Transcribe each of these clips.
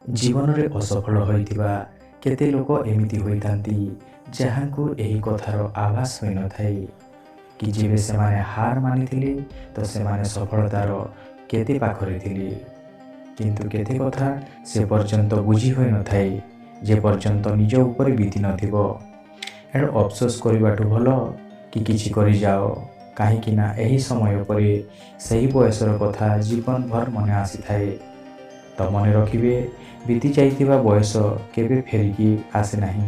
ଜୀବନରେ ଅସଫଳ ହୋଇଥିବା କେତେ ଲୋକ ଏମିତି ହୋଇଥାନ୍ତି ଯାହାଙ୍କୁ ଏହି କଥାର ଆଭାସ ହୋଇନଥାଏ କି ଯେବେ ସେମାନେ ହାର ମାନିଥିଲେ ତ ସେମାନେ ସଫଳତାର କେତେ ପାଖରେ ଥିଲେ। କିନ୍ତୁ କେତେ କଥା ସେ ପର୍ଯ୍ୟନ୍ତ ବୁଝି ହୋଇନଥାଏ ଯେ ପର୍ଯ୍ୟନ୍ତ ନିଜ ଉପରେ ବିତି ନଥିବ। ଏଣୁ ଅଫସୋସ କରିବାଠୁ ଭଲ କି କିଛି କରିଯାଅ, କାହିଁକି ନା ଏହି ସମୟ ପରେ ସେହି ବୟସର କଥା ଜୀବନ ଭର ମନେ ଆସିଥାଏ। ତ ମନେ ରଖିବେ, ବିତି ଯାଇଥିବା ବୟସ କେବେ ଫେରିକି ଆସେ ନାହିଁ।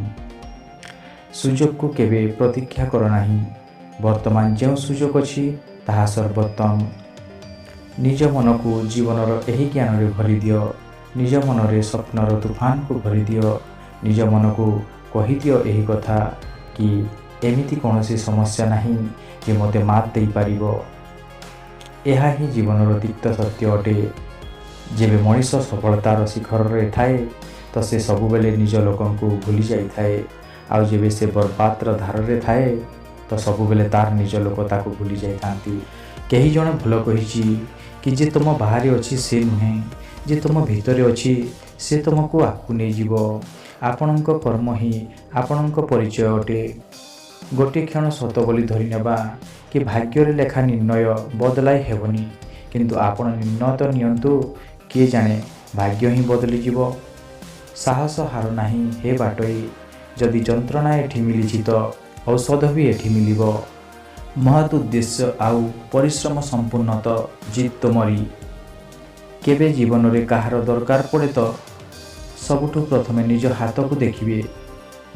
ସୁଯୋଗକୁ କେବେ ପ୍ରତୀକ୍ଷା କର ନାହିଁ। ବର୍ତ୍ତମାନ ଯେଉଁ ସୁଯୋଗ ଅଛି ତାହା ସର୍ବୋତ୍ତମ। ନିଜ ମନକୁ ଜୀବନର ଏହି ଜ୍ଞାନରେ ଭରିଦିଅ। ନିଜ ମନରେ ସ୍ୱପ୍ନର ତୁଫାନକୁ ଭରିଦିଅ। ନିଜ ମନକୁ କହିଦିଅ ଏହି କଥା କି ଏମିତି କୌଣସି ସମସ୍ୟା ନାହିଁ ଯେ ମୋତେ ମାତ୍ ଦେଇପାରିବ। ଏହା ହିଁ ଜୀବନର ତିକ୍ତ ସତ୍ୟ ଅଟେ। ଯେବେ ମଣିଷ ସଫଳତାର ଶିଖରରେ ଥାଏ ତ ସେ ସବୁବେଳେ ନିଜ ଲୋକଙ୍କୁ ଭୁଲି ଯାଇଥାଏ, ଆଉ ଯେବେ ସେ ବର୍ବାଦର ଧାରରେ ଥାଏ ତ ସବୁବେଳେ ତାର ନିଜ ଲୋକ ତାକୁ ଭୁଲି ଯାଇଥାନ୍ତି। କେହି ଜଣେ ଭଲ କହିଛି କି ଯେ ତୁମ ବାହାରେ ଅଛି ସେ ନୁହେଁ, ଯେ ତୁମ ଭିତରେ ଅଛି ସେ ତୁମକୁ ଆଗକୁ ନେଇଯିବ। ଆପଣଙ୍କ କର୍ମ ହିଁ ଆପଣଙ୍କ ପରିଚୟ ଅଟେ। ଗୋଟିଏ କ୍ଷଣ ସତ ବୋଲି ଧରିନେବା କି ଭାଗ୍ୟରେ ଲେଖା ନିର୍ଣ୍ଣୟ ବଦଳାଇ ହେବନି, କିନ୍ତୁ ଆପଣ ନିର୍ଣ୍ଣୟ ତ ନିଅନ୍ତୁ, କିଏ ଜାଣେ ଭାଗ୍ୟ ହିଁ ବଦଳିଯିବ। ସାହସ ହାର ନାହିଁ ହେ ବାଟୋଇ, ଯଦି ଯନ୍ତ୍ରଣା ଏଠି ମିଳିଛି ତ ଔଷଧ ବି ଏଠି ମିଳିବ। ମହତ୍ ଉଦ୍ଦେଶ୍ୟ ଆଉ ପରିଶ୍ରମ ସମ୍ପୂର୍ଣ୍ଣ ତ ଜିତ୍ ତୁମରି। କେବେ ଜୀବନରେ କାହାର ଦରକାର ପଡ଼େ ତ ସବୁଠୁ ପ୍ରଥମେ ନିଜ ହାତକୁ ଦେଖିବେ।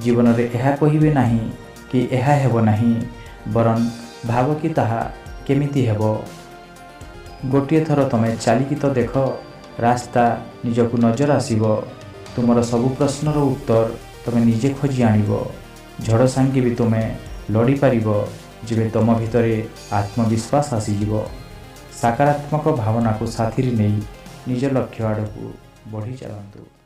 ଜୀବନରେ ଏହା କହିବେ ନାହିଁ କି ଏହା ହେବ ନାହିଁ, ବରଂ ଭାବ କି ତାହା କେମିତି ହେବ। ଗୋଟିଏ ଥର ତମେ ଚାଲିକି ତ ଦେଖ, ରାସ୍ତା ନିଜକୁ ନଜର ଆସିବ। ତୁମର ସବୁ ପ୍ରଶ୍ନର ଉତ୍ତର ତମେ ନିଜେ ଖୋଜି ଆଣିବ। ଝଡ଼ ସାଙ୍ଗେ ବି ତୁମେ ଲଢ଼ିପାରିବ ଯେବେ ତୁମ ଭିତରେ ଆତ୍ମବିଶ୍ୱାସ ଆସିଯିବ। ସକାରାତ୍ମକ ଭାବନାକୁ ସାଥିରେ ନେଇ ନିଜ ଲକ୍ଷ୍ୟ ଆଡ଼କୁ ବଢ଼ି ଚାଲନ୍ତୁ।